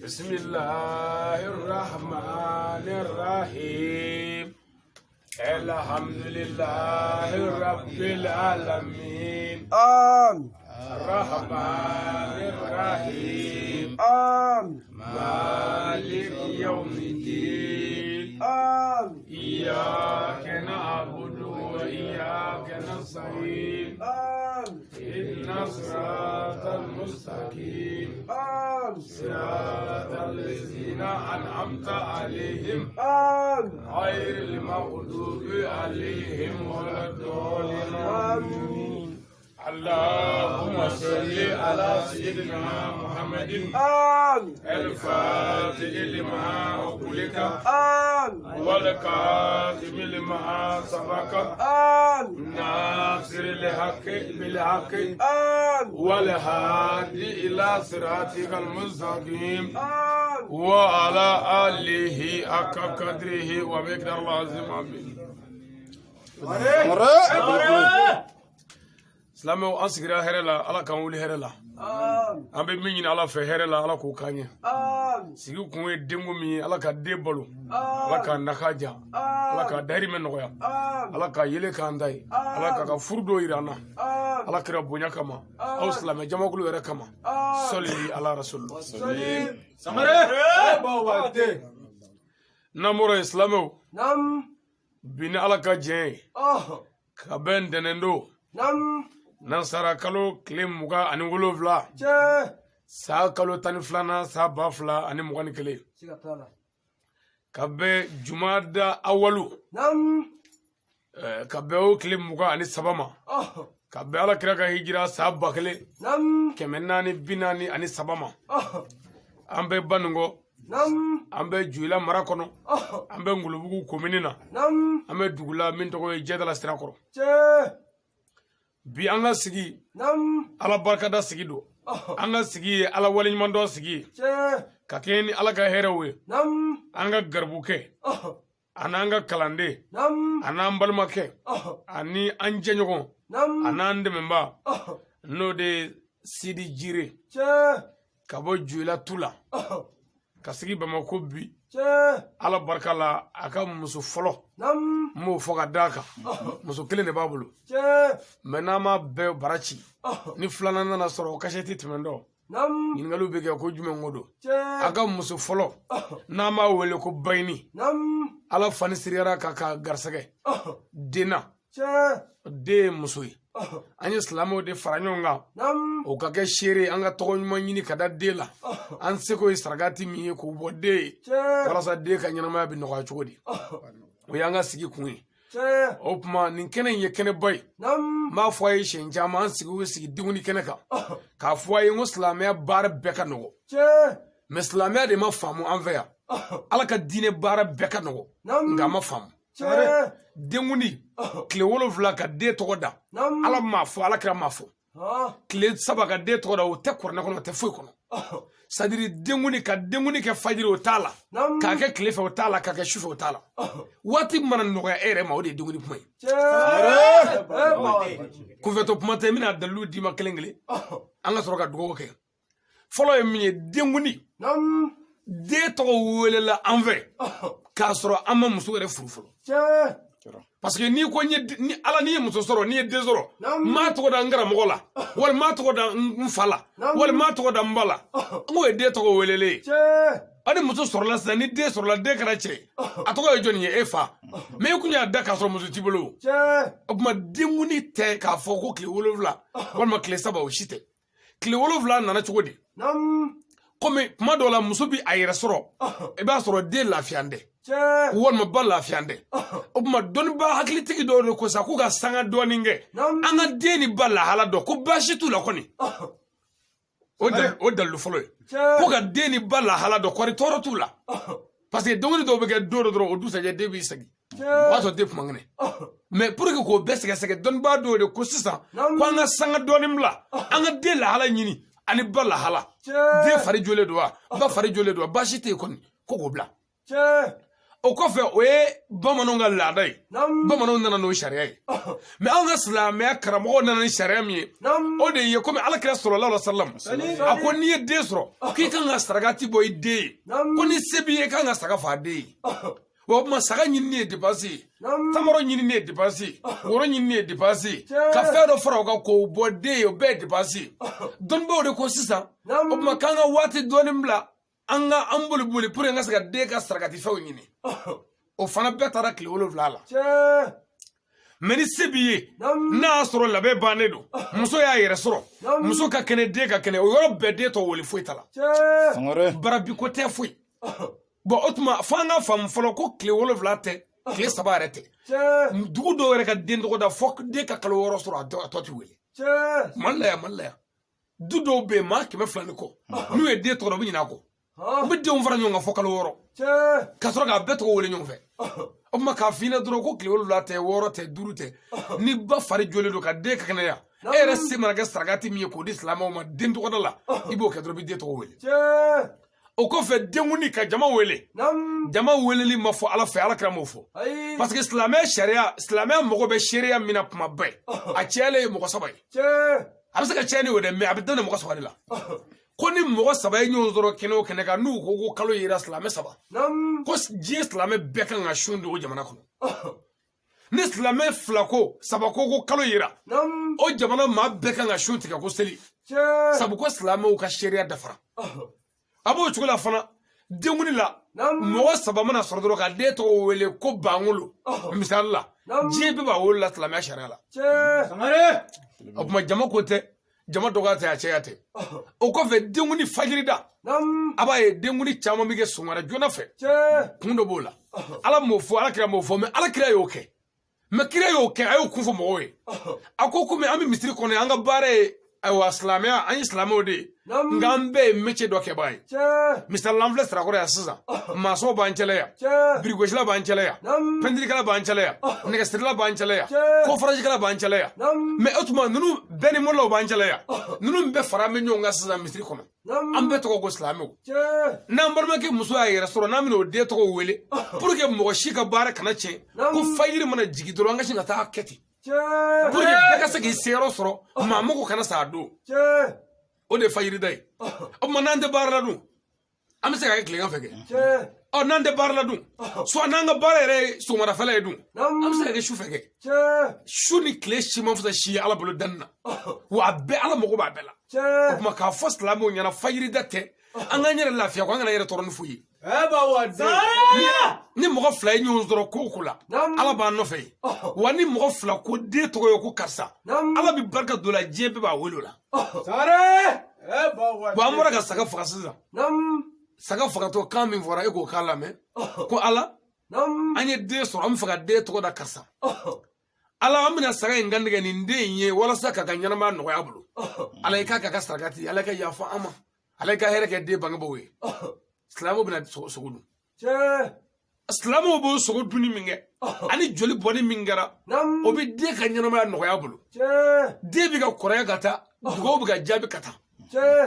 بسم الله الرحمن الرحيم الحمد لله رب العالمين آمين الرحمن الرحيم آمين مالك يوم الدين آمين إياك نعبد وإياك نستعين آمين إن الصراط المستقيم آمين صراط الذين أنعمت عليهم آمين غير المغضوب عليهم ولا الضالين. آمين. اللهم صل على سيدنا محمد آمين الفاتح لما أغلق آمين والكاتب لما سبق آمين ناصر الحق بالحق آمين والهادي إلى صراطك المستقيم آمين وعلى آله حق قدره ومقدار العظيم. آمين. Silamɛw, an sigira hɛrɛ la, Ala k'an wuli hɛrɛ la. آمين An bɛ min ɲini Ala fɛ hɛrɛ la, Ala k'o k'an ye. آمين Sigi kun ye denko min ye, Ala ka den balo, Ala k'a nafa ja, Ala k'a dahirimɛ nɔgɔya, آمين Ala k'a yelen k'an ta ye, Ala k'a ka furu dɔ yira an na, آمين Ala kira bonya kama, aw silamɛ jamakulu yɛrɛ kama. Sɔli ala rasul. N'an bɔra yen, silamɛw, نعم bi ni Ala ka jɛn ye, آه ka bɛn ntɛnɛn don, نعم nansara kalo tile 27, Tiɲɛ san kalo 12nan, san 2021, siga t'a la ka bɛn jumada awalu, نعم ka bɛn o tile 23 ma, آه ka bɛn Ala kira ka hijira san 1443 نعم ma. آه An bɛ Baninko, نعم an bɛ Joyila mara kɔnɔ, آه an bɛ Ngolobugu komini na, نعم an bɛ dugu la min tɔgɔ ye Jɛdala Sirakɔrɔ. Tiɲɛ Bi an ka sigi, نعم Ala barikada sigi don. آه An ka sigi ye Ala waleɲumandɔn sigi ye, Tiɲɛ ka kɛɲɛ ni Ala ka hɛrɛw ye. نعم An ka garibukɛ آه an'an ka kalanden نعم an'an balimakɛ آه ani an jɛɲɔgɔn نعم an'an dɛmɛba, آه n'o de ye Sidi Jire, Tiɲɛ ka bɔ Joyila tu la, آه ka sigi Bamako bi. Tiɲɛ Ala barika la, a ka muso fɔlɔ, نعم n b'o fɔ ka d'a kan, آه muso kelen de b'a bolo, Tiɲɛ mɛ n'an m'a bɛɛ bara ci, آه ni filanan nana sɔrɔ, o kasɛti tɛmɛn dɔ, نعم ɲininkaliw bɛ kɛ ko jumɛn ko don. Tiɲɛ A ka muso fɔlɔ, آه n'an b'a wele ko Bayini, نعم Ala fani siriyara ka garisɛgɛ آه den na. Tiɲɛ Den ye muso ye. آه An ye silamɛw de fara ɲɔgɔn kan, نعم o ka kɛ seere, an ka tɔgɔ ɲuman ɲini ka da den la. آه An seko ye sarakati min ye, k'o bɔ den ye, Tiɲɛ walasa den ka ɲɛnamaya bɛ nɔgɔya cogo di. آه O y'an ka sigi kun ye. Tiɲɛ O tuma, nin kɛnɛ in ye kɛnɛba ye. نعم N b'a fɔ a ye siɲɛ caman, an sigi o sigi denkundi kɛnɛ kan, آه k'a fɔ a ye n ko silamɛya baara bɛɛ ka nɔgɔ, Tiɲɛ mɛ silamɛya de ma faamu an fɛ yan. آه Ala ka diinɛ baara bɛɛ ka nɔgɔ, نعم nka a ma faamu. Tiɲɛ Denkundi, آه tile 7 ka den tɔgɔ da, نعم Ala m'a fɔ, Ala kira m'a fɔ. آه Tile 3 ka den tɔgɔ da, o tɛ kuranɛ kɔnɔ, o tɛ foyi kɔnɔ. آه C'est-à-dire, denkundi, ka denkundi kɛ fajiri, o t'a la, نعم k'a kɛ tile fɛ, o t'a la, k'a kɛ sufɛ, o t'a la. آه Waati mana nɔgɔya e yɛrɛ ma, o de ye denkundi kuma ye. Tiɲɛ Kunfɛtɔ kuma tɛ, n bɛna dalilu d'i ma kelen kelen. آه An ka sɔrɔ ka dugawu kɛ. Fɔlɔ ye min ye, denkundi, نعم den tɔgɔ welela an fɛ آه k'a sɔrɔ an ma muso yɛrɛ furu fɔlɔ. Tiɲɛ Parce que n'i ko n ye, ni Ala, n'i ye muso sɔrɔ, n'i ye den sɔrɔ, نعم n m'a tɔgɔ da n karamɔgɔ la, walima n m'a tɔgɔ da n fa la, نعم walima n m'a tɔgɔ da n ba la, آه n k'o ye den tɔgɔ welelen ye. Tiɲɛ Ani muso sɔrɔla sisan, ni den sɔrɔla, den kɛra cɛ ye, a tɔgɔ ye jɔnni ye? E fa. Mɛ i kun y'a da k'a sɔrɔ muso t'i bolo. Tiɲɛ O tuma, denkundi tɛ k'a fɔ ko tile 7 walima tile 3, o si tɛ. Tile 7 nana cogo di? نعم Komi kuma dɔw la, muso bi a yɛrɛ sɔrɔ, آه i b'a sɔrɔ den lafiyan tɛ, Tiɲɛ walima ba lafiyan tɛ. آه O tuma, dɔnnibaa hakilitigi dɔw de ko sa k'u ka sanga dɔɔnin kɛ, نعم an ka den ni ba lahala dɔn, ko baasi t'u la kɔni. آه O dalilu fɔlɔ ye Tiɲɛ ko ka den ni ba lahala dɔn, kɔri tɔɔrɔ t'u la. آه Parce que dumuni dɔw bɛ kɛ don dɔ dɔrɔn, o dugusajɛ den b'i segin, o b'a Tiɲɛ sɔrɔ den kuma kɛnɛ. آه Mɛ pour que k'o bɛɛ sɛgɛsɛgɛ, dɔnnibaa dɔw de ko sisan نعم ko an ka sanga dɔɔnin bila, an ka den lahala ɲini ani ba lahala. Tiɲɛ Den fari jɔlen don wa, ba fari jɔlen don wa, baasi tɛ yen kɔni, ko k'o bila. Tiɲɛ O kɔfɛ, o ye bamananw ka laada ye. Bamananw nana n'o sariya ye, mais anw ka silamɛya karamɔgɔw nana ni sariya min ye, o de ye komi Ala kira sallallahu alaihi wasallam a ko n'i ye den sɔrɔ, k'i kan ka sarakati bɔ i den ye, ko ni se b'i ye, i kan ka saga faa den ye. Wa o tuma, saga ɲinini ye dépense ye, tamaro ɲinini ye dépense ye, woro ɲinini ye dépense ye, ka fɛn dɔ fara o kan k'o bɔ den ye, o bɛɛ ye dépense ye. Dɔnnibaaw de ko sisan, o tuma k'an ka waati dɔɔni bila, an ka an boli boli pour que an ka se ka den ka sarakati fɛnw ɲini. O fana bɛɛ taara tile 7 la. Mais ni se b'i ye, n'a y'a sɔrɔ labɛn bannen don, muso y'a yɛrɛ sɔrɔ, muso ka kɛnɛ, den ka kɛnɛ, o yɔrɔ bɛɛ den tɔgɔ wele, foyi t'a la. Sangare. Barabiko tɛ foyi. Bon, o tuma fo an ka faamu fɔlɔ ko tile 7 tɛ, tile 3 yɛrɛ tɛ. Dugu dɔw yɛrɛ ka den tɔgɔ da, fɔ den ka kalo 6 sɔrɔ, a tɔ ti wele. Mali la yan, Mali la yan, du dɔw bɛ yen, maa 200 ni kɔ, n'u ye den tɔgɔ da, u bɛ ɲinɛ a kɔ. U bɛ denw fara ɲɔgɔn kan fɔ kalo 6, ka sɔrɔ k'a bɛɛ tɔgɔ wele ɲɔgɔn fɛ. O tuma k'a f'i ɲɛna dɔrɔn ko tile 7 tɛ, 6 tɛ, 5 tɛ. Ni ba fari jɔlen don ka den ka kɛnɛya, e yɛrɛ se mana kɛ sarakati min ye k'o di silamɛw ma den tɔgɔda la, i b'o kɛ dɔrɔn, i bɛ den tɔgɔ wele. O kɔfɛ, denkundi, ka jama wele, jama weleli ma fɔ Ala fɛ, Ala kira m'o fɔ, parce que silamɛya sariya, silamɛya mago bɛ seereya min na kuma bɛɛ, a cɛyalen ye mɔgɔ 3 ye. A bɛ se ka caya ni o dɛ, mais a bɛ daminɛ mɔgɔ 3 de la. Ko ni mɔgɔ 3 ye ɲɔgɔn sɔrɔ kɛnɛ o kɛnɛ kan, n'u ko ko kalo yera, silamɛ 3 ko diɲɛ silamɛ bɛɛ kan ka sun don o jamana kɔnɔ. Ni silamɛ 2 ko, 3 ko ko kalo yera, o jamana maa bɛɛ kan ka sun tigɛ ko seli, sabu ko silamɛw ka seereya dafara. A b'o cogo la fana denkundi la, mɔgɔ 3 mana sɔrɔ dɔrɔn ka den tɔgɔ wele ko Bangolo misali la, diɲɛ bɛɛ b'a wele la silamɛya sariya la. O tuma jama ko tɛ, jama dɔgɔya tɛ, a caya tɛ. O kɔfɛ, denkundi fajirida, a b'a ye denkundi caman bɛ kɛ sɔgɔmada joona fɛ. Kun dɔ b'o la, Ala m'o fɔ, Ala kira m'o fɔ, mais Ala kira y'o kɛ. Mais kira y'o kɛ, a y'o kun fɔ mɔgɔw ye. A ko komi an bɛ misiri kɔnɔ yan, an ka baara ye, ayiwa, silamɛya, an ye silamɛw de ye, nka an bɛɛ ye métier dɔ kɛbaa ye. Misali la, an filɛ Sirakɔrɔ yan sisan, maçon b'an cɛla yan, birikosila b'an cɛla yan, pɛntirikɛla b'an cɛla yan, nɛgɛsirila b'an cɛla yan, kɔfarajikɛla b'an cɛla yan. Mais o tuma ninnu bɛɛ ni morilaw b'an cɛla yan. Ninnu bɛɛ fara an bɛ ɲɔgɔn kan sisan misiri kɔnɔ, an bɛɛ tɔgɔ ko silamɛw. N'an balimakɛ muso y'a yɛrɛ sɔrɔ, n'an bɛna o den tɔgɔ wele, pour que mɔgɔ si ka baara kana tiɲɛ, ko fajiri mana jigin dɔrɔn, an ka sin ka taa kɛ ten, pour que bɛɛ ka se k'i seyɔrɔ sɔrɔ, maa mago kana sa a don. O de ye fajirida ye. O tuma n'an tɛ baara la dun, an bɛ se ka kɛ tilegan fɛ kɛ. Ɔ, n'an tɛ baara la dun, soit n'an ka baara yɛrɛ ye sɔgɔmadafɛla ye dun, an bɛ se ka kɛ su fɛ kɛ. Su ni tile si ma fisa si ye Ala bolo danni na, wa a bɛɛ Ala mago b'a bɛɛ la. O tuma k'a fɔ silamɛw ɲɛna, fajirida tɛ, an k'an yɛrɛ lafiya ko an kana yɛrɛ tɔɔrɔ ni foyi ye. Ni mɔgɔ 2 ye ɲɔgɔn sɔrɔ ko o ko la, Ala b'an nɔfɛ yen. Wa ni mɔgɔ 2 ko den tɔgɔ ye ko karisa, Ala bɛ barika don la, diɲɛ bɛɛ b'a wele o la. Bon, an bɔra ka saga faga sisan. Saga fagatɔ, kan min fɔra, e k'o k'a lamɛn ko Ala, an ye den sɔrɔ, an bɛ fɛ ka den tɔgɔ da karisa. Ala, an bɛna saga in kantigɛ nin den in ye walasa k'a ka ɲɛnamaya nɔgɔya a bolo. Ala, i k'a k'a ka sarakati, Ala ka yafa an ma, Ala i ka hɛrɛ kɛ den bangebaaw ye. Silamɛw bɛna sogo dun. Silamɛw b'o sogo dunni min kɛ ani joli bɔnni min kɛra, o bɛ den ka ɲɛnamaya nɔgɔya a bolo. Den bɛ ka kɔrɔya ka taa, dugawu bɛ ka jaabi ka taa.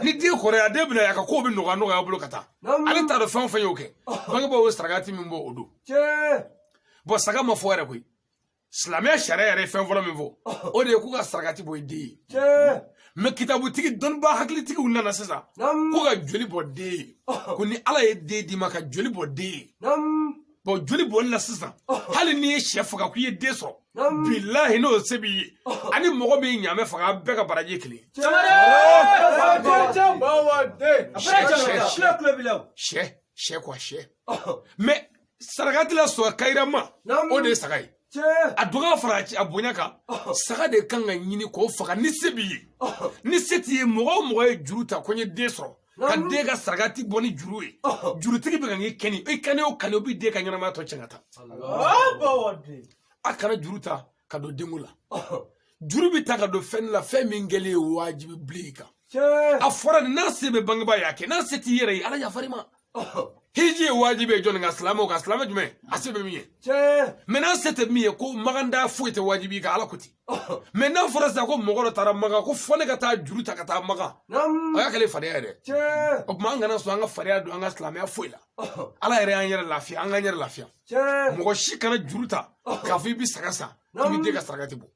Ni den kɔrɔya, den bɛna a ka kow bɛ nɔgɔya nɔgɔya a bolo ka taa. Ale t'a dɔn fɛn o fɛn y'o kɛ, bangebaaw ye sarakati min bɔ, o don. Bon, saga ma fɔ yɛrɛ koyi. Silamɛya sariya yɛrɛ ye fɛn fɔlɔ min fɔ, o de ye k'u ka sarakati bɔ i den ye. Mais kitabutigi, dɔnnibaa, hakilitigiw nana sisan ko ka joli bɔ den ye, ko ni Ala ye den d'i ma, ka joli bɔ den ye. Bon, joli bɔli la sisan, hali n'i ye sɛ faga k'i ye den sɔrɔ, bilahi, n'o se b'i ye, ani mɔgɔ min ɲaamɛ faga, a bɛɛ ka baraji ye kelen ye. Sɛ, sɛ quoi, sɛ. Mais sarakati la sɔrɔ kayirama, o de ye saga ye. A dɔgɔya fara a bonya kan, saga de kan ka ɲini k'o faga ni se b'i ye. Ni se t'i ye, mɔgɔ o mɔgɔ ye juru ta ko n ye den sɔrɔ, ka den ka sarakati bɔ ni juru ye, jurutigi bɛ ka k'i kɛni, i kɛnɛ o kɛnɛ, o b'i den ka ɲɛnamaya tɔ tiɲɛ ka taa. A kana juru ta ka don denko la. Juru bɛ ta ka don fɛn la, fɛn min kɛlen ye wajibi bilen i kan. A fɔra nin, n'a se bɛ bangebaa y'a kɛ, n'a se t'i yɛrɛ ye, Ala yafar'i ma. Hiji ye wajibi ye jɔnni kan? Silamɛw kan. Silamɛ jumɛn? A se bɛ min ye. Mais n'a se tɛ min ye, ko Makan da foyi tɛ wajibi kan, Ala ko ten. Mais n'a fɔra sisan ko mɔgɔ dɔ taara Makan, ko fɔ ne ka taa juru ta ka taa Makan, o y'a kɛlen fadenya ye dɛ. O tuma an kana sɔn an ka fadenya don an ka silamɛya foyi la. Ala yɛrɛ y'an yɛrɛ lafiya, an k'an yɛrɛ lafiya. Mɔgɔ si kana juru ta k'a fɔ i bɛ saga san, i bɛ den ka saraka ti bɔ.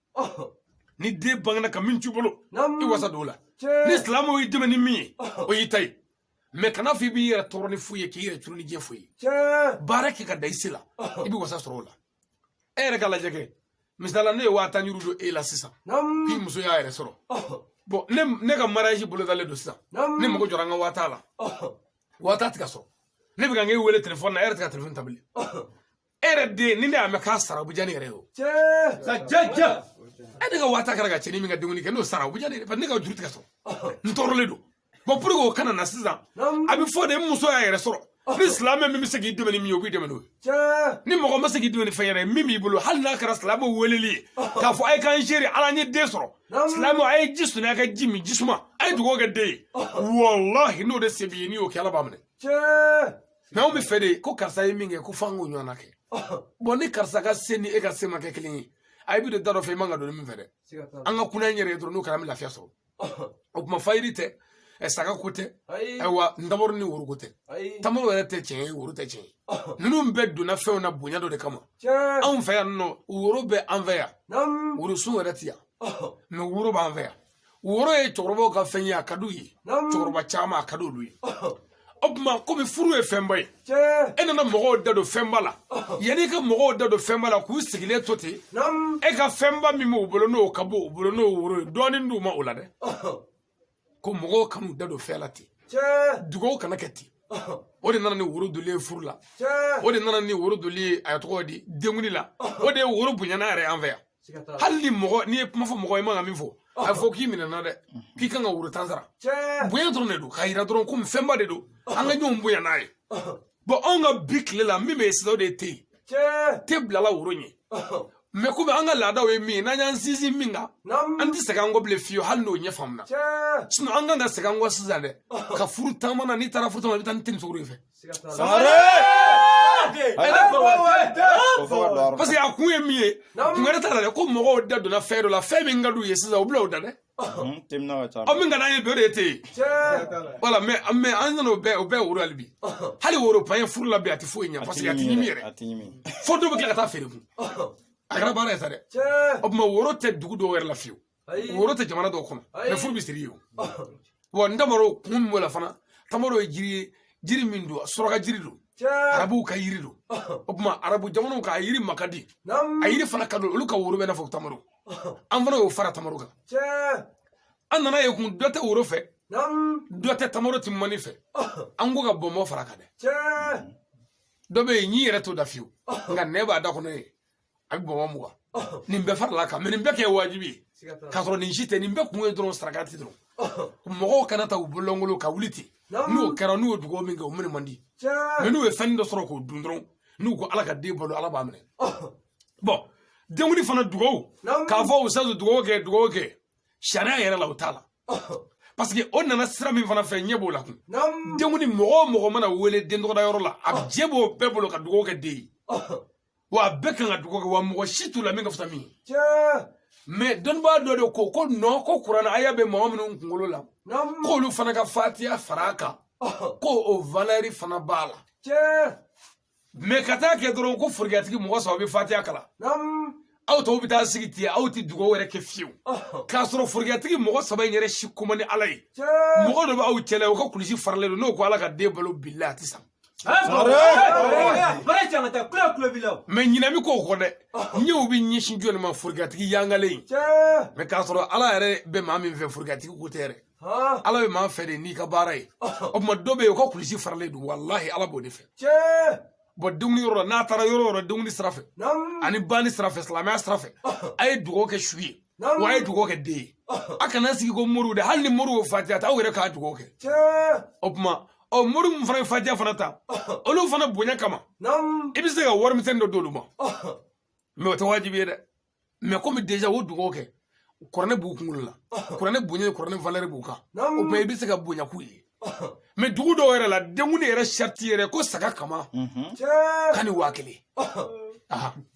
Ni den bangena ka min t'i bolo, i wasa don o la. Ni silamɛw y'i dɛmɛ ni min ye, o y'i ta ye. Mais kana fɔ i b'i yɛrɛ tɔɔrɔ ni foyi ye, k'i yɛrɛ turu ni diɲɛ foyi ye. Baara kɛ ka da i se la, i bɛ wasa sɔrɔ o la. E yɛrɛ ka lajɛ kɛ, misali la, ne ye 50 000 juru don e la sisan k'i muso y'a yɛrɛ sɔrɔ. Bon, ne ka mariage bolodalen don sisan, ne mago jɔra an ka 50 000 la, 50 000 tɛ ka sɔrɔ. Ne bɛ ka n wele telefɔni na, e yɛrɛ tɛ ka telefɔni ta bilen. E yɛrɛ den, ni ne y'a mɛn k'a sara, o bɛ diya ne yɛrɛ ye. O e ne ka 50 000 kɛra ka cɛnin min ka dumuni kɛ, n'o sara, o bɛ diya ne yɛrɛ, parce que ne ka juru tɛ ka sɔrɔ, n tɔɔrɔlen don. Bon, pour que o kana na sisan, a bɛ fɔ de muso y'a yɛrɛ sɔrɔ. Ni silamɛ min bɛ se k'i dɛmɛ ni min ye, o b'i dɛmɛ n'o ye. Ni mɔgɔ ma se k'i dɛmɛ ni fɛn yɛrɛ ye, min b'i bolo, hali n'a kɛra silamɛw weleli ye k'a fɔ a ye k'an seere, Ala an ye den sɔrɔ, silamɛw a ye ji sɔnni, a ka ji min, ji suma, a ye dugawu kɛ den ye. Walahi, n'o de se b'i ye, n'i y'o kɛ, Ala b'a minɛ. Mais anw bɛ fɛ de ko karisa ye min kɛ, ko f'an k'o ɲɔgɔnna kɛ. Bon, ni karisa ka se ni e ka se ma kɛ kelen ye, a bɛ don da dɔ fɛ, i man ka don ni min fɛ dɛ. An ka kunna yɛrɛ ye dɔrɔn, n'o kɛra, an bɛ lafiya sɔrɔ. O tuma fayiri tɛ, saga ko tɛ, ayiwa, ntamaro ni woro ko tɛ, tamaro yɛrɛ tɛ tiɲɛ ye, woro tɛ tiɲɛ ye. Ninnu bɛɛ donna fɛnw na bonya dɔ de kama anw fɛ yan nɔ. Woro bɛ an fɛ yan, worosun yɛrɛ ti yan, mais woro b'an fɛ yan. Woro ye cɛkɔrɔbaw ka fɛn ye, a ka d'u ye, cɛkɔrɔba caman, a ka d'olu ye. O tuma komi furu ye fɛnba ye, e nana mɔgɔw da don fɛnba la, yanni i ka mɔgɔw da don fɛnba la k'u sigilen to ten, e ka fɛnba min b'u bolo, n'o ka bɔ u bolo, n'o woro ye, dɔɔnin d'u ma o la dɛ. Ko mɔgɔw kan'u da don fɛn la ten, dugawu kana kɛ ten. O de nana ni woro doli ye furu la, o de nana ni woro doli ye, a tɔgɔ di, denkuli la. O de ye woro bonyana yɛrɛ an fɛ yan. Hali ni mɔgɔ n'i ye kuma fɔ mɔgɔ ye, man ka min fɔ, a bɛ fɔ k'i minɛna dɛ, k'i kan ka woro 10 sara. Bonya dɔrɔn de don, k'a yira dɔrɔn komi fɛnba de don, an ka ɲɔgɔn bonya n'a ye. Bon, anw ka bi tile la, min bɛ yen sisan, o de ye te ye. Te bilala woro ɲɛ. Mais komi an ka laadaw ye min ye, n'an y'an sinsin min kan, an tɛ segin an kɔ bilen fiyewu, hali n'o ɲɛ faamuna. Sinon an kan ka segin an kɔ sisan dɛ, ka furu taama na. N'i taara furu taama na, i bɛ taa ni te ni sukaro ye fɛ. Parce que a kun ye min ye, kun wɛrɛ t'a la dɛ, ko mɔgɔw da donna fɛn dɔ la, fɛn min ka d'u ye sisan, u bila o da dɛ. Aw min ka d'an ye bi, o de ye te ye. Wala, mais an nana o bɛɛ woro hali bi. Hali woro pan ye furu la bi, a tɛ foyi ɲɛ, parce que a tɛ ɲimi yɛrɛ, fo dɔw bɛ tila ka taa feere kun. A kɛra baara ye sa dɛ. O tuma woro tɛ dugu dɔw yɛrɛ la fiyewu, woro tɛ jamana dɔw kɔnɔ, mais furu bɛ siri yen. Wa n tamaro kun min b'o la fana, tamaro ye jiri ye, jiri min don, suraka jiri don, arabuw ka yiri don. O tuma arabu jamanaw ka yiri ma ka di, a yiri fana ka di olu ka woro bɛ n'a fɔ tamaro. An fana y'o fara tamaro kan. An nana ye kun dɔ tɛ woro fɛ, dɔ tɛ tamaro ti mani fɛ. An ko ka bɔnbɔn fara kan dɛ. Dɔ bɛ yen, ɲi yɛrɛ t'o da fiyewu, nka nɛ b'a da kɔnɔ ye, a bɛ bɔnbɔn mugan. Nin bɛɛ farala kan, mais nin bɛɛ kɛ wajibi ye k'a sɔrɔ nin si tɛ. Nin bɛɛ kun ye dɔrɔn saraka ti dɔrɔn, mɔgɔw kana ta u bololangolo ka wuli ten. N'o kɛra, n'u ye dugawu min kɛ, o minɛ man di. Mais n'u ye fɛn dɔ sɔrɔ k'o dun dɔrɔn, n'u ko Ala ka den balo, Ala b'a minɛ. Bon, denkuli fana dugawu, k'a fɔ usazu dugawu kɛ, dugawu kɛ, sariya yɛrɛ la o t'a la. Parce que o nana sira min fana fɛ, ɲɛ b'o la kun. Denkuli, mɔgɔ o mɔgɔ mana wele den tɔgɔda yɔrɔ la, a jɛ b'o bɛɛ bolo ka dugawu kɛ den ye. Wa a bɛɛ kan ka dugawu kɛ, wa mɔgɔ si t'u la min ka fisa min ye. Mais dɔnnibaa dɔ de ko ko non, ko kuranɛ aya bɛ mɔgɔ minnu kunkolo la, k'olu fana ka fatiya fara a kan, ko o valeur fana b'a la. Mais ka taa kɛ dɔrɔn ko forokiyatigi mɔgɔ saba bɛ fatiya kalan, aw tɔw bɛ taa sigi ten, aw tɛ dugawu yɛrɛ kɛ fiyewu, k'a sɔrɔ forokiyatigi mɔgɔ saba in yɛrɛ si ko man di Ala ye. Mɔgɔ dɔ bɛ aw cɛla, o ka kulusi faralen don, n'o ko Ala ka den balo, bila a tɛ san. Mais ɲinɛ mi k'o kɔ dɛ, ɲɛw bɛ ɲɛsin jɔnni ma? Forokiyatigi yangalen. Mais k'a sɔrɔ Ala yɛrɛ bɛ maa min fɛ, forokiyatigi ko tɛ yɛrɛ. Ala bɛ maa fɛ de n'i ka baara ye. O tuma dɔ bɛ yen, o ka kulusi faralen don, walahi Ala b'o de fɛ. Bon, denkuli yɔrɔ la, n'a taara yɔrɔ o yɔrɔ, denkuli sira fɛ ani banni sira fɛ, silamɛya sira fɛ, a ye dugawu kɛ su ye, wa a ye dugawu kɛ den ye. A kana sigi ko moriw dɛ, hali ni moriw ye fatiya ta, aw yɛrɛ k'a dugawu kɛ. O tuma ɔ mori min fana ye fatiya fana ta, olu fana bonya kama, i bɛ se ka wari misɛnnin dɔ d'olu ma, mais o tɛ wajibi ye dɛ. Mais komi déjà o dugawu kɛ, kuranɛ b'u kunkolo la, kuranɛ bonya, kuranɛ valeur b'u kan, o tuma i bɛ se ka bonya k'u ye. Mais dugu dɔw yɛrɛ la, denkundi yɛrɛ sariti yɛrɛ ko saga kama Tiɲɛ. kan ni 1000,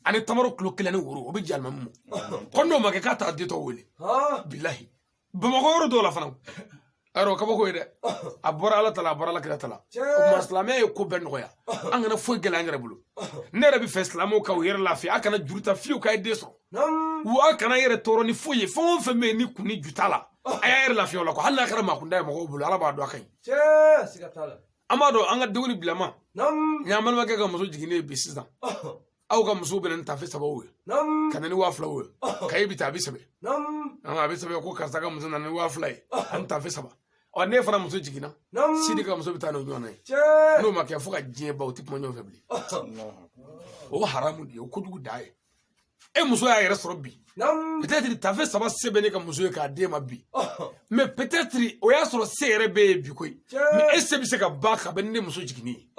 ani tamaro kilo 1 ni woro, o bɛ di alimami ma. Ko n'o ma kɛ, k'a t'a den tɔgɔ wele. Bilahi, Bamakɔ yɔrɔ dɔw la fana, ayiwa, kabako ye dɛ. A bɔra Ala ta la, a bɔra Ala kira ta la. O tuma, silamɛya ye ko bɛɛ nɔgɔya. An kana foyi gɛlɛya an yɛrɛ bolo. Ne yɛrɛ bɛ fɛ silamɛw ka u yɛrɛ lafiya. A kana juru ta fiyewu k'a ye den sɔrɔ, wa a kana yɛrɛ tɔɔrɔ ni foyi ye. Fɛn o fɛn bɛ yen ni kun ni ju t'a la, a y'a yɛrɛ lafiya o la. Ko hali n'a kɛra maakunda ye mɔgɔw bolo, Ala b'a dɔn a ka ɲi. Tiɲɛ, siga t'a la. An b'a dɔn an ka denw ni bilama. N y'an balimakɛ ka muso jiginnen ye bi sisan. Aw ka musow bɛ na ni tafe sabaw ye, ka na ni 2000 ye. Kaye bi ta, a bɛ sɛbɛn, a bɛ sɛbɛn ko karisa ka muso nana ni 2000 ye ani tafe saba. Ɔ, ne fana muso jiginna, Sidi ka muso bɛ taa n'o ɲɔgɔnna ye. N'o ma kɛ, fo ka diɲɛ ban, o tɛ kuma ɲɔgɔn fɛ bilen. O haramu de ye, o kojugu da ye. E muso y'a yɛrɛ sɔrɔ bi, peut-être tafe saba se bɛ ne ka muso ye k'a d'e ma bi, mais peut-être o y'a sɔrɔ se yɛrɛ bɛ ye bi koyi, mais e se bɛ se ka ban ka bɛn ni ne muso jiginni ye.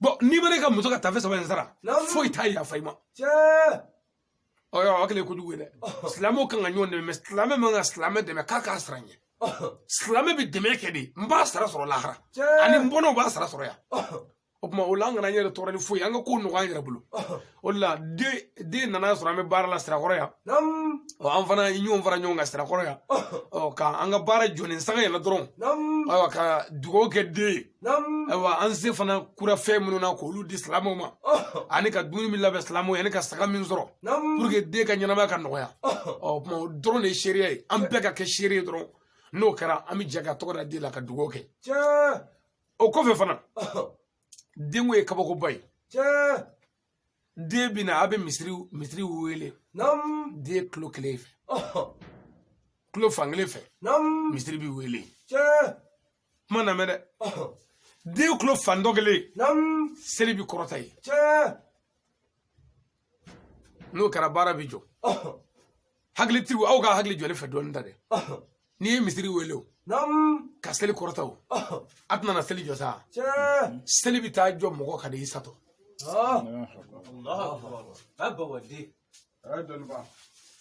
Bon, n'i ma ne ka muso ka tafe saba in sara, foyi t'a yafa i ma. Ɔ, yɔrɔ hakili ye kojugu ye dɛ. Silamɛw kan ka ɲɔgɔn dɛmɛ, mais silamɛ man ka silamɛ dɛmɛ k'a k'a sara ɲɛ. Silamɛ bɛ dɛmɛ kɛ de, n b'a sara sɔrɔ lahara, ani n bɔnnaw b'a sara sɔrɔ yan. O tuma, o la, an kana an yɛrɛ tɔɔrɔ ni foyi, an ka kow nɔgɔya an yɛrɛ bolo. O de la, den nana sɔrɔ an bɛ baara la Sirakɔrɔ yan. Ɔ, an fana ye ɲɔgɔn fara ɲɔgɔn kan Sirakɔrɔ yan. Ɔ, ka an ka baara jɔ ni sanga yɛlɛ dɔrɔn, ayiwa, ka dugawu kɛ den ye. Ayiwa, an se fana kura fɛn minnu na, k'olu di silamɛw ma, ani ka dumuni min labɛn silamɛw ye, ani ka saga min sɔrɔ pour que den ka ɲɛnamaya ka nɔgɔya. Ɔ, o tuma, o dɔrɔn de ye seereya ye. An bɛɛ ka kɛ seere ye dɔrɔn. N'o kɛra, an bɛ jɛ ka tɔgɔ da den la, ka dugawu kɛ. O kɔfɛ fana, denko ye kabakoba ye. Den bɛ na, a bɛ misiri wele den tulo kelen fɛ, tulo fankelen fɛ, misiri bɛ wele. Kuma na mɛn dɛ. Den tulo fan dɔ kelen, seli bɛ kɔrɔta ye. N'o kɛra, baara bɛ jɔ. Hakilitigiw, aw ka hakili jɔlen fɛ dɔɔnin ta dɛ. N'i ye misiri wele o, ka seli kɔrɔta o, a tɛna na seli jɔ sa. Seli bɛ taa jɔ mɔgɔ ka di i satɔ.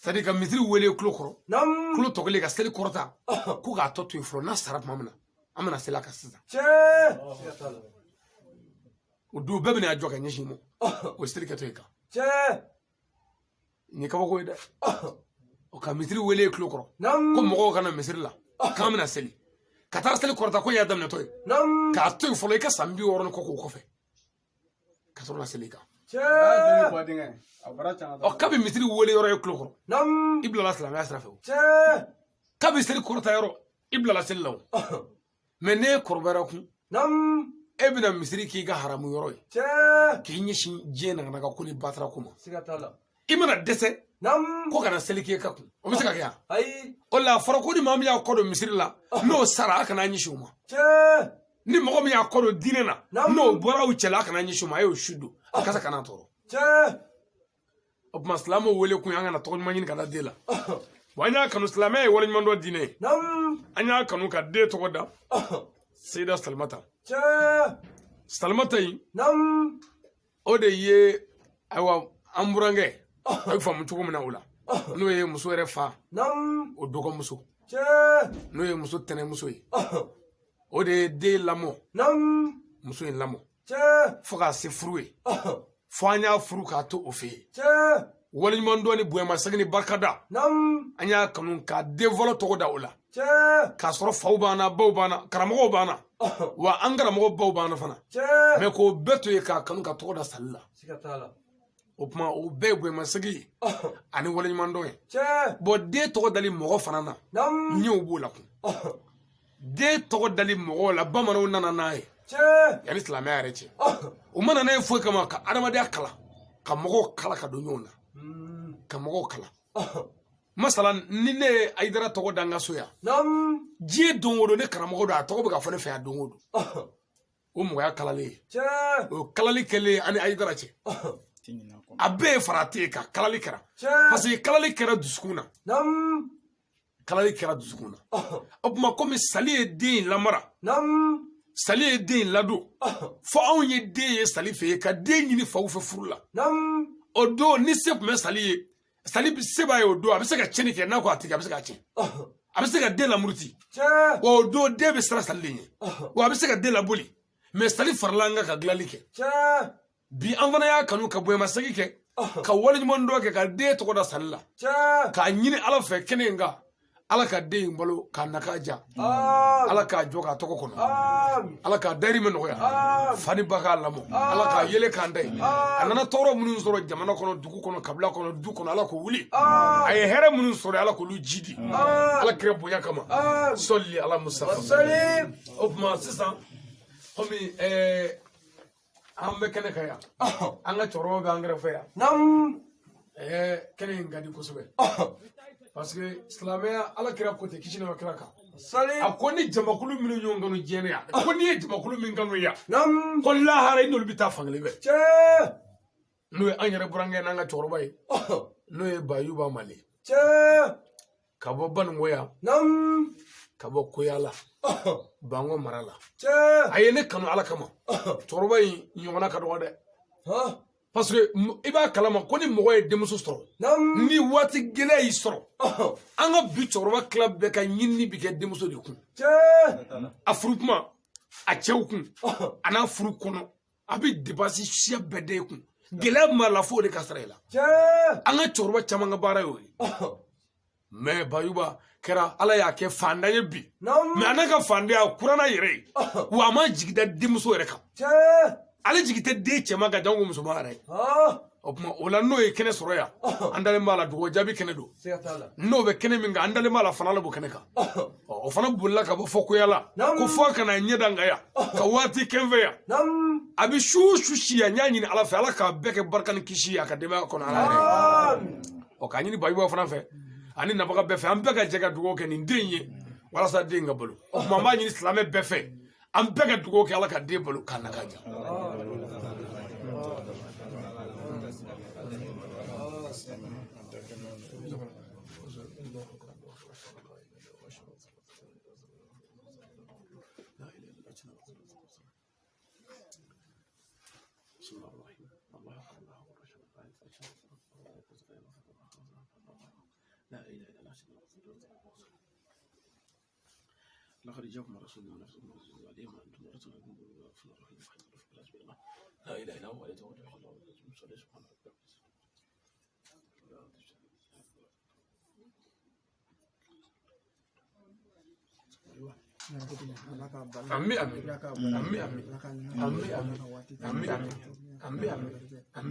C'est-à-dire ka misiri wele tulo kɔrɔ, tulo tɔ kelen ka seli kɔrɔta, ko k'a tɔ to yen fɔlɔ. N'a sara tuma min na, an bɛna seli a kan sisan. O don, bɛɛ bɛna jɔ ka ɲɛsin ma, o seli kɛtɔ i kan. Nin ye kabako ye dɛ. O ka misiri wele tulo kɔrɔ ko mɔgɔw ka na misiri la k'an bɛna seli, ka taa seli kɔrɔta, ko y'a daminɛtɔ ye, k'a to yen fɔlɔ, i ka san 60 ni kɔ k'o kɔfɛ, ka sɔrɔ ka seli i kan. Ɔ, kabi misiri wele yɔrɔ ye tulo kɔrɔ, i bilala silamɛya sira fɛ. O kabi seli kɔrɔta yɔrɔ, i bilala seli la. O mais n'e kɔrɔbayara kun, e bɛna misiri k'i ka haramu yɔrɔ ye, k'i ɲɛsin diɲɛ naganaga ko ni batara ko ma, i mana dɛsɛ ko kana seli k'e ka kun, o bɛ se ka kɛ yan. O la, a fɔra ko ni maa min y'a kɔ don misiri la, n'o sara, a kana ɲɛsin o ma. Ni mɔgɔ min y'a kɔ don diinɛ na, n'o bɔra aw cɛla, a kana ɲɛsin o ma. A y'o su don a kasa kana tɔɔrɔ. O tuma, silamɛw wele kun ye an kana tɔgɔ ɲuman ɲini ka da den la. Wa an y'a kanu, silamɛya ye waleɲuman dɔn diinɛ ye. An y'a kanu ka den tɔgɔ da Seyida Salimata. Salimata in, o de ye, ayiwa, an burankɛ, a bɛ faamu cogo min na o la, n'o ye muso yɛrɛ fa, o dɔgɔmuso, n'o ye muso tɛnɛmuso ye, o de ye den lamɔ, muso in lamɔ fo k'a se furu ye, fo an y'a furu k'a to o fɛ yen. Waleɲuman dɔn ni bonyamasegin ni barikada, an y'a kanu ka den fɔlɔ tɔgɔ da o la, k'a sɔrɔ faw b'an na, baw b'an na, karamɔgɔw b'an na, wa an karamɔgɔ baw b'an na fana, mais k'o bɛɛ to yen k'a kanu ka tɔgɔ da Sali la. O tuma, o bɛɛ ye bonyamasegin ye ani waleɲumandɔn ye. Bon, den tɔgɔ dali mɔgɔ fana na, ɲɛw b'o la kun. Den tɔgɔ dali mɔgɔw la, bamananw nana n'a ye yanni silamɛya yɛrɛ cɛ. U ma na n'a ye foyi kama ka adamadenya kalan, ka mɔgɔw kala ka don ɲɔgɔn na, ka mɔgɔw kalan. Masala, ni ne ye Ayidara tɔgɔ da n ka so yan, diɲɛ don o don, ne karamɔgɔ don, a tɔgɔ bɛ ka fɔ ne fɛ yan don o don. O mɔgɔya kalalen ye, o kalali kɛlen ani Ayidara cɛ, a bɛɛ ye farati ye ka kalali kɛra, parce que kalali kɛra dusukun na, kalali kɛra dusukun na. O tuma, komi Sali ye den in lamara, Sali ye den in ladon, fo anw ye den ye Sali fɛ yen, ka den ɲini faw fɛ furu la. O don, ni se tun bɛ Sali ye, Sali se b'a ye o don, a bɛ se ka tiɲɛni kɛ. N'a ko a tigi, a bɛ se k'a tiɲɛ. A bɛ se ka den lamuruti, wa o don den bɛ siran sali de ɲɛ, wa a bɛ se ka den laboli, mais sali farala an kan ka dilanli kɛ. Bi an fana y'a kanu ka bonyamasegin kɛ, ka waleɲuman dɔn kɛ, ka den tɔgɔ da sali la, k'a ɲini Ala fɛ kɛnɛ in kan, Ala ka den in balo k'a naka ja, Ala k'a jɔ k'a tɔgɔ kɔnɔ, Ala k'a dayirimɛ nɔgɔya, fa ni ba k'a lamɔ, Ala k'a yele k'an da ye. A nana tɔɔrɔ minnu sɔrɔ jamana kɔnɔ, dugu kɔnɔ, kabila kɔnɔ, du kɔnɔ, Ala k'o wuli. A ye hɛrɛ minnu sɔrɔ, Ala k'olu jidi, Ala kira bonya kama, sɔli ala Mustafa. O tuma sisan, komi an bɛ kɛnɛ kan yan, an ka cɛkɔrɔba bɛ an kɛrɛfɛ yan, kɛnɛ in ka di kosɛbɛ, parce que silamɛya, Ala kira ko ten, kisi ni kira kan, a ko ni jamakulu minnu ɲɔgɔn kanu diɲɛ na yan, ko n'i ye jamakulu min kanu yan, ko lahara i n'olu bɛ taa fankelen fɛ, n'o ye an yɛrɛ burankɛ n'an ka cɛkɔrɔba ye, n'o ye Bayuba Male, ka bɔ Baninko yan, ka bɔ Koyala, Banko mara la. A ye ne kanu Ala kama. Cɛkɔrɔba in ɲɔgɔnna ka dɔgɔ dɛ, parce que i b'a kalama ko ni mɔgɔ ye denmuso sɔrɔ, ni waati gɛlɛya y'i sɔrɔ, an ka bi cɛkɔrɔba tila bɛɛ ka ɲinini bi kɛ denmuso de kun, a furu kuma a cɛw kun, a n'a furu kɔnɔ, a bɛ dépense siya bɛɛ da i kun, gɛlɛya min b'a la, f'o de ka sara i la. An ka cɛkɔrɔba caman ka baara y'o ye. Mais Bayuba kɛra, Ala y'a kɛ fantan ye bi, mais a n'a ka fantanya kuranna yɛrɛ ye, wa a ma jigi da denmuso yɛrɛ kan, ale jigi tɛ den cɛman kan, janko musoman yɛrɛ ye. O tuma o la, n'o ye kɛnɛ sɔrɔ yan, an dalen b'a la dugawu jaabi kɛnɛ don. N'o bɛ kɛnɛ min kan, an dalen b'a la fana, Ala b'o kɛnɛ kan. O fana bolila ka bɔ fɔ Koyala ko fo ka na ɲɛ da n kan yan, ka waati kɛ n fɛ yan. A bɛ su o su si yan. N y'a ɲini Ala fɛ, Ala k'a bɛɛ kɛ barika ni kisi ye a ka denbaya kɔnɔ, Ala yɛrɛ. Ɔ, k'a ɲini Bayuba fana fɛ ani nabaga bɛɛ fɛ, an bɛɛ ka jɛ ka dugawu kɛ nin den ye walasa den ka balo. O tuma an b'a ɲini silamɛ bɛɛ fɛ, an bɛɛ ka dugawu kɛ, Ala ka den balo k'a na ka ja. لقد جاءكم رسول من انفسكم عزيز عليه ما انتم رسولكم لا اله الا هو عليه توكلت. سبحان ربك. Ami ami ami ami ami ami ami ami ami ami ami ami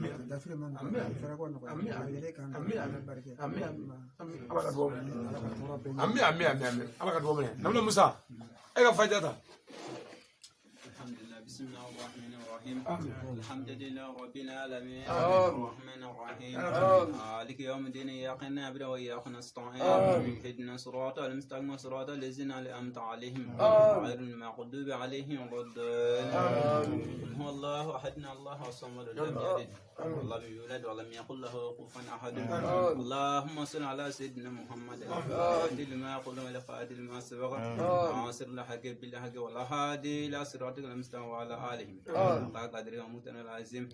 ami ami ami. Ala ka dugawu minɛ. Ami ami ami ami. Ala ka dugawu minɛ. Nabila Musa, e ka fatiha ta. بسم الله الرحمن الرحيم، الحمد لله رب العالمين، الرحمن الرحيم، مالك يوم الدين، إياك نعبد وإياك نستعين، اهدنا الصراط المستقيم، صراط الذين أنعمت عليهم، غير المغضوب عليهم ولا الضالين. قل هو الله أحد، الله الصمد، لم يلد ولم يولد ولم يكن له كفوا أحد. اللهم صل على سيدنا محمد الفاتح لما قل والخاتم لما سبق، ناصر الحق بالحق والهادي إلى صراطك المستقيم وعلى آله حق قدره ومقداره العظيم.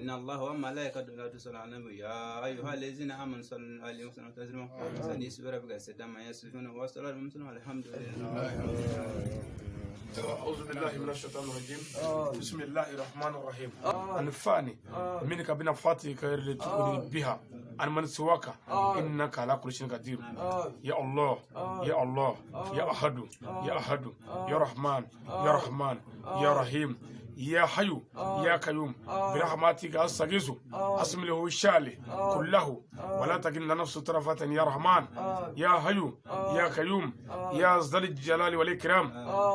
إن الله وملائكته لا تصلون على النبي، يا أيها الذين آمنوا صلوا عليه وسلموا تسليما. سبحان ربك رب ما يصفون وسلام المرسلين والحمد لله. أعوذ بالله من الشيطان الرجيم، بسم الله الرحمن الرحيم. أنفعني منك بنفاتك التي بها عن من سواك، إنك على كل شيء قدير. يا الله يا الله يا أحد يا أحد يا رحمن يا رحمن يا رحيم يا حي يا قيوم، برحمتك أستغيث، أصلح شأني كله ولا تكلني نفسي طرفة. يا رحمن يا حي يا قيوم يا ذا الجلال والإكرام،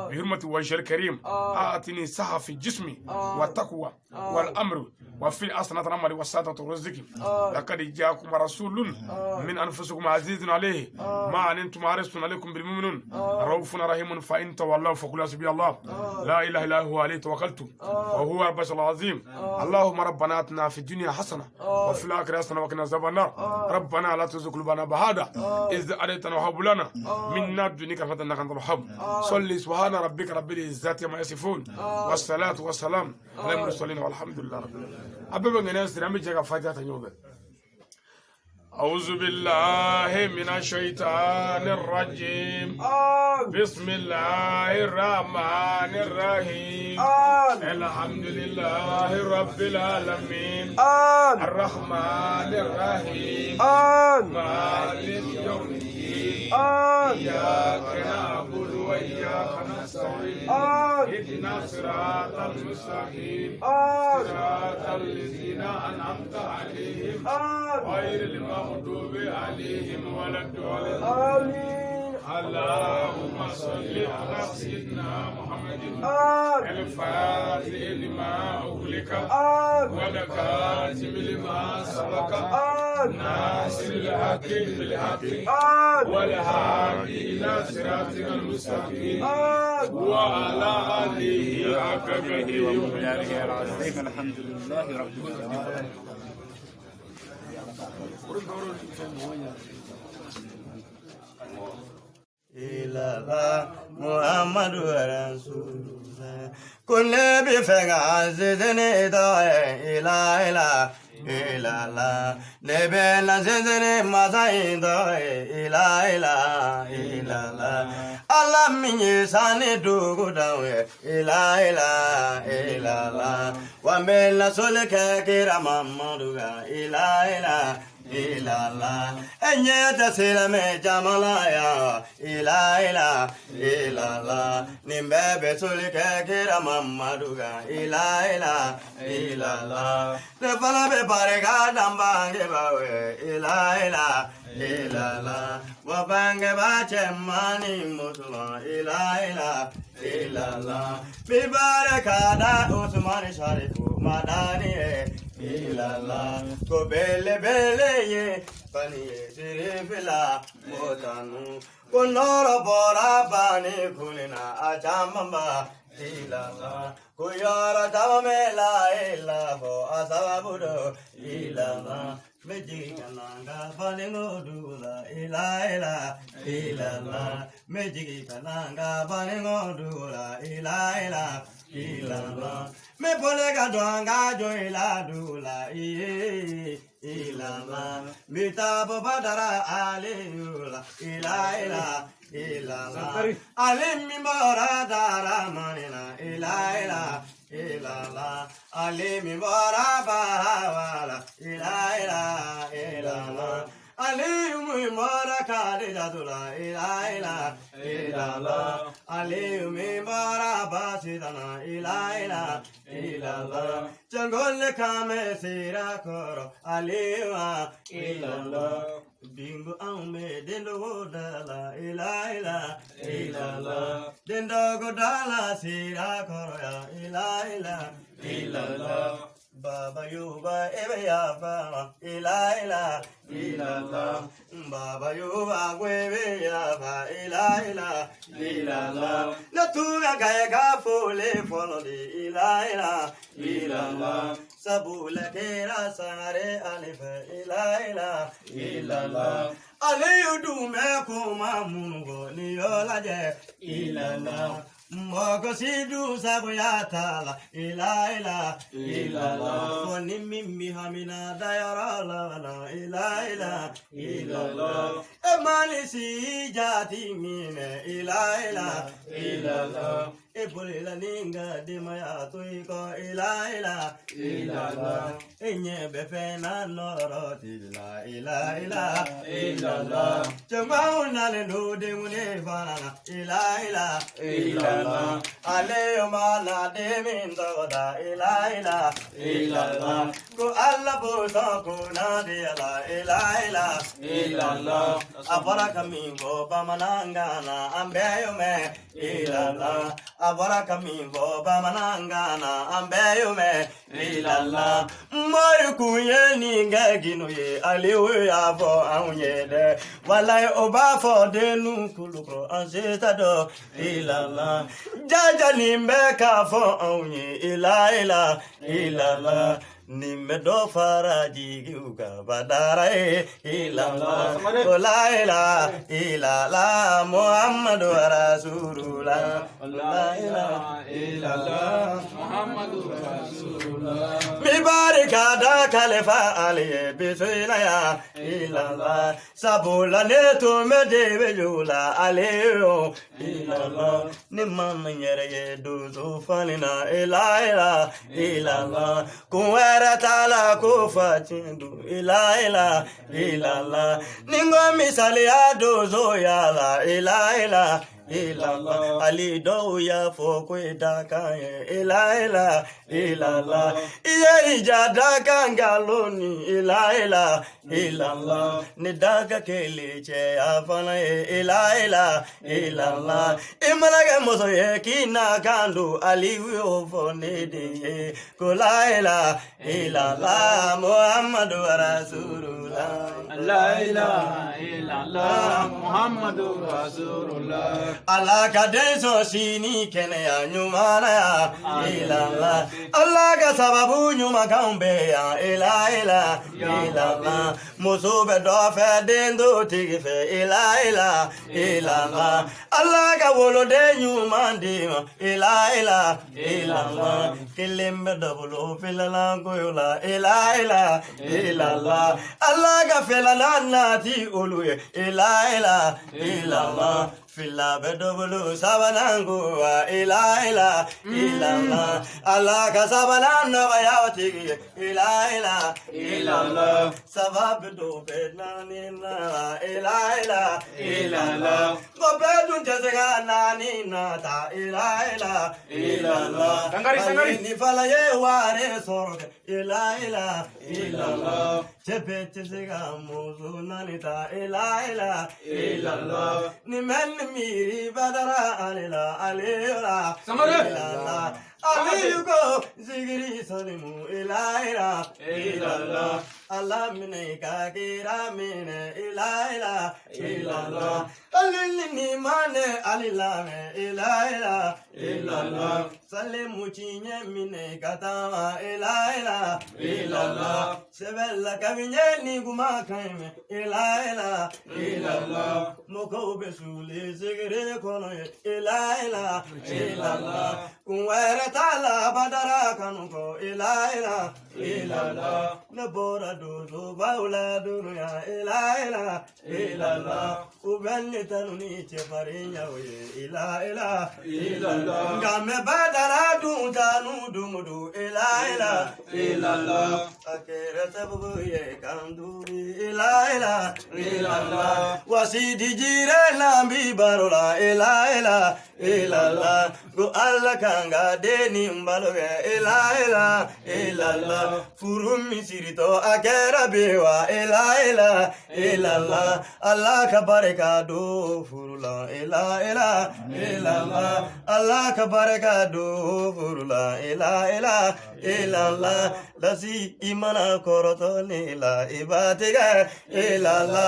بحرمة وجه الكريم، أعطني صحة في جسمي والتقوى والأمر وفي أسنة العمل والسعادة الرزق. لقد جاءكم رسول من أنفسكم عزيز عليه ما عنتم حريص عليكم بالمؤمنين رؤوف رحيم. فإن تولوا فقل حسبي الله لا إله إلا هو عليه توكلت وهو رب العرش العظيم. اللهم ربنا آتنا في الدنيا حسنة وفي الآخرة حسنة وقنا عذاب النار. ربنا لا تزغ قلوبنا بعد إذ هديتنا وهب لنا من لدنك رحمة إنك أنت الوهاب. صل سبحان ربك رب العزة عما يصفون والصلاة والسلام على المرسلين والحمد لله رب العالمين. A bɛɛ bɛ ŋaniya siri, an bɛ jɛ ka fatiha ta ɲɔgɔn fɛ. أعوذ بالله من الشيطان الرجيم. بسم الله الرحمن الرحيم. الحمد لله رب العالمين. الرحمن الرحيم. مالك يوم الدين. إياك نعبد وإياك نستعين. اهدنا الصراط المستقيم. صراط الذين أنعمت عليهم غير المغضوب عليهم ولا الضالين. آمين. اللهم صل على سيدنا محمد الفاتح لما أغلق والكاتب لما سبق ناصر الحق بالحق والهادي إلى صراطك المستقيم وعلى آله حق قدره ومقداره العظيم. الحمد لله رب العالمين. Ilala Muhammadu Rasulullah ko ne bɛ fɛ ka sinsin tɔgɔ ye ila ila ilala ne bɛ na sinsin masa in tɔgɔ ye ila ila ilala Ala min ye san ni dugu dan ye ila ila ilala wa n bɛ lasoli kɛ kira Mamadu kan ila ila ilala e ɲɛ tɛ silamɛ jama la yan ila ila ilala nin bɛɛ bɛ soli kɛ kira Mamadu kan ila ila ilala ne fana bɛ barika da n bangebaaw ye ila ila ilala wa bangebaa cɛman ni musoman ila ila ilala bi barika da Usumani Sarifu Madani ye ilala ko belebele ye fani ye sirifila motanu ko nɔrɔ bɔra bani kunina a caman ba ilala ko yɔrɔ caman bɛ la ila fɔ a sababu dɔ ilala n bɛ jigin ka na n ka falenko dugu la ila ila ilala n bɛ jigin ka na n ka falenko dugu la ila ila ilala n bɛ boli ka don an ka jɔ ila dugu la iye ilala n bɛ taa bɔ Badara Aliyu la ila ila ilala ale min bɔra Daramani na ila ila ilala ale min bɔra Bahawa la ila ila ilala ale min bɔra Kadijatu la ila ila ilala ale min bɔra Basidana ila ila ilala Jangole kame sira kɔrɔ ale wa ilala bingu anw bɛ dendogo da la ila ila ilala dendogo da la sira kɔrɔ yan ila ila ilala Baba Yuba e bɛ yafa ma ila ila ilala Baba Yuba ko e bɛ yafa ila ila ilala ne tun ka kɛ ka foli fɔlɔ de ila ila ilala sabula kɛra sangare ale fɛ ila ila ilala Aliyu dun bɛ kuma minnu fɔ n'i y'o lajɛ ilala mɔgɔ si dun sagoya t'a la ila ila ilala fɔ ni min bɛ hamina dayɔrɔ la la ila ila ilala e ma ni si jati minɛ ila ila ilala e bolila ni n ka denbaya to i kɔ ila ila ilala e ɲɛ bɛ fɛn na nɔrɔ t'i la ila ila ilala cɛbaw nalen don denkundi fana na ila ila ilala ale ma na den min tɔgɔ da ila ila ilala ko Ala b'o sɔn ko na di ala ila ila ilala a bɔra ka min fɔ bamanankan na an bɛɛ y'o mɛn ilala a bɔra ka min fɔ bamanankan na an bɛɛ y'o mɛn ilala mori kun ye nin kɛ gino ye Aliyu y'a fɔ anw ye dɛ walayi o b'a fɔ dennu kulukɔrɔ an se t'a dɔn ilala jaja nin bɛ k'a fɔ anw ye ila ila ilala nin bɛ dɔ fara jigiw kan badara ye ilala ko la ila ilala Muhammadu Rasulullah la ila ilala Muhammadu Rasulullah. Mi barika da kalifa ale ye bisimila ya ilala sabula ne tun bɛ debejo la ale yo ilala ne ma n yɛrɛ ye donso fani na ila ila ilala kun wɛrɛ t'a la ko fa tiɲɛ don ila ila ilala ni n ko misaliya donso ya la ila ila ilala ali dɔw y'a fɔ ko e dakan ye ila ila ilala i ye i ja dakan nkalon ni ila ila ilala ni daka kelen cɛya fana ye ila ila ilala i mana kɛ muso ye k'i na kan don ali y'o fɔ ne de ye ko la ila ilala muhammadu rasulullah. La ilaha illallah Muhammadu Rasulullah. Ala ka den sɔn sini kɛnɛya ɲuman na yan ilala Ala ka sababu ɲuman k'anw bɛɛ yan ila ila ilala muso bɛ dɔ fɛ den t'o tigi fɛ ila ila ilala Ala ka woloden ɲuman d'i ma ila ila ilala kelen bɛ dɔ bolo filanan koyo la ila ila ilala Ala ka filanan nati olu ye ila ila ilala fila bɛ dɔ bolo sabanan ko wa ila ila ilala Ala ka sabanan nɔgɔya o tigi ye ila ila ilala saba bɛ dɔ bɛ naani na ila ila ilala ko bɛɛ dun tɛ se ka naani nata ila ila ilala Sangari, sangari. ni fala ye wari sɔrɔ kɛ ila ila ilala cɛ bɛɛ tɛ se ka muso naani ta ila ila ilala ni mɛ ni miiri badara ale la ale la Sangare. ilala aliyu ko zigiri salimu ila ila ilala ala minɛ ka kira minɛ ila ila ilala alili ni manɛ ali lamɛn ila ila ilala salimu tiɲɛ minɛ ka taama ila ila ilala sɛbɛ la kabini ni kuma ka ɲi mɛ ila ila ilala mɔgɔw bɛ sule sigiri kɔnɔ ye ila ila ilala kun wɛrɛ t'a la badara kanu kɔ ila ila ilala ne bɔra donsobaw la dunuya ila ila ilala u bɛ ne tanu ni cɛfarinyaw ye ila ila ilala nka mɛ badara dun tanu don o don ila ila ilala a kɛra sababu ye k'an duuri ila ila ilala wasidi jire la bi baro la ila ila ilala ko ala k'an ka den ni balo kɛ ila ila ilala furu min siritɔ a kɛra bi wa ila ila ilala ala ka barika don furu la ila ila ilala ala ka barika don furu la ila ila ilala lasi i mana kɔrɔtɔ ne la i b'a tigɛ ilala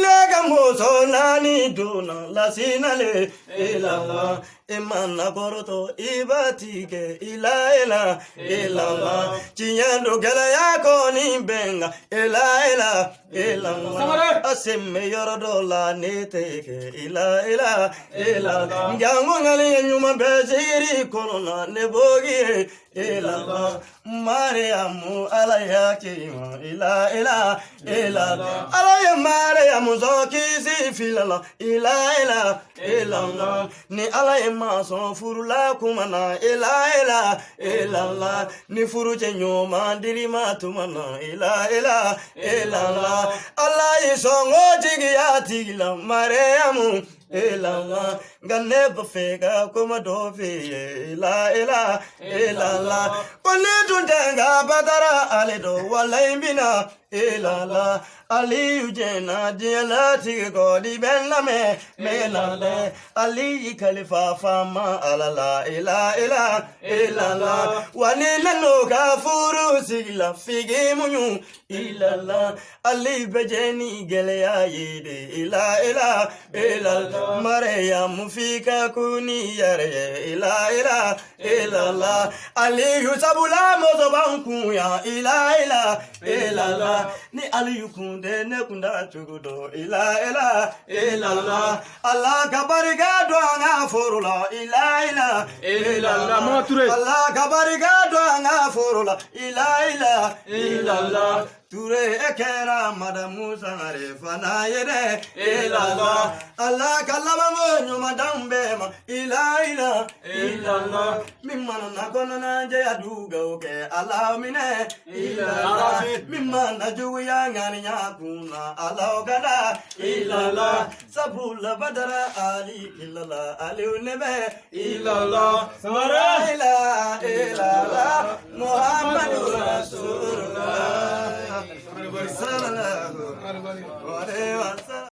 ne ka muso naani donna lasi nale ilala i mana kɔrɔtɔ i b'a tigɛ ila ila ilala tiɲɛ don gɛlɛya kɔni bɛ n kan ila ila ilala a sen bɛ yɔrɔ dɔ la ne tɛ kɛ ila ila ilala nka ŋali ye ɲuman bɛ sigiri kɔnɔ na ne b'o ye ilala mariyamu ala y'a k'i ma ila ila ilala ala ye mariyamu sɔn kisi fila la ila ila ilala ni ala ye ma sɔn furu la kuma na ila ila ilala ni furu cɛ ɲuman dir'i ma tuma na ila ila ilala ala y'i sɔn ko jigiya tigi la mariyamu ilala nka ne b'a fɛ ka kuma dɔ f'i ye ila ila ilala ko ne dun tɛ n ka badara ale dɔn walayi n bɛna ilala aliyu jɛna diɲɛ latigɛ kɔ di bɛ n lamɛn n bɛ na dɛ ali y'i kalifa faama ala la ila ila ilala wa ni ne n'o ka furu sigi la f'i k'i muɲu ilala ali bɛ jɛ ni gɛlɛya ye de ila ila ilala mariyamu f'i ka kun ni yɛrɛ ye ila ila ilala aliyu sabula muso b'anw kun yan ila ila ilala ni Aliyu kun tɛ ne kun t'a cogo dɔn ila ila ilala Ala ka barika don an ka foro la ila ila ilala Mama Touré. Ala ka barika don an ka foro la ila ila ilala Ture e kɛra madamu Sangare fana ye dɛ ilala Ala ka labanko ɲuman d'anw bɛɛ ma ila ila ilala min mana na kɔnɔna jɛya dugawu kɛ Ala minɛ ilala min mana juguya ŋaniya kunna Ala o ka da ilala sabula badara ali ilala aliw ne bɛ ilala Sangare. ila ilala Muhammadu Rasulullah sallallahu alaihi wasallam.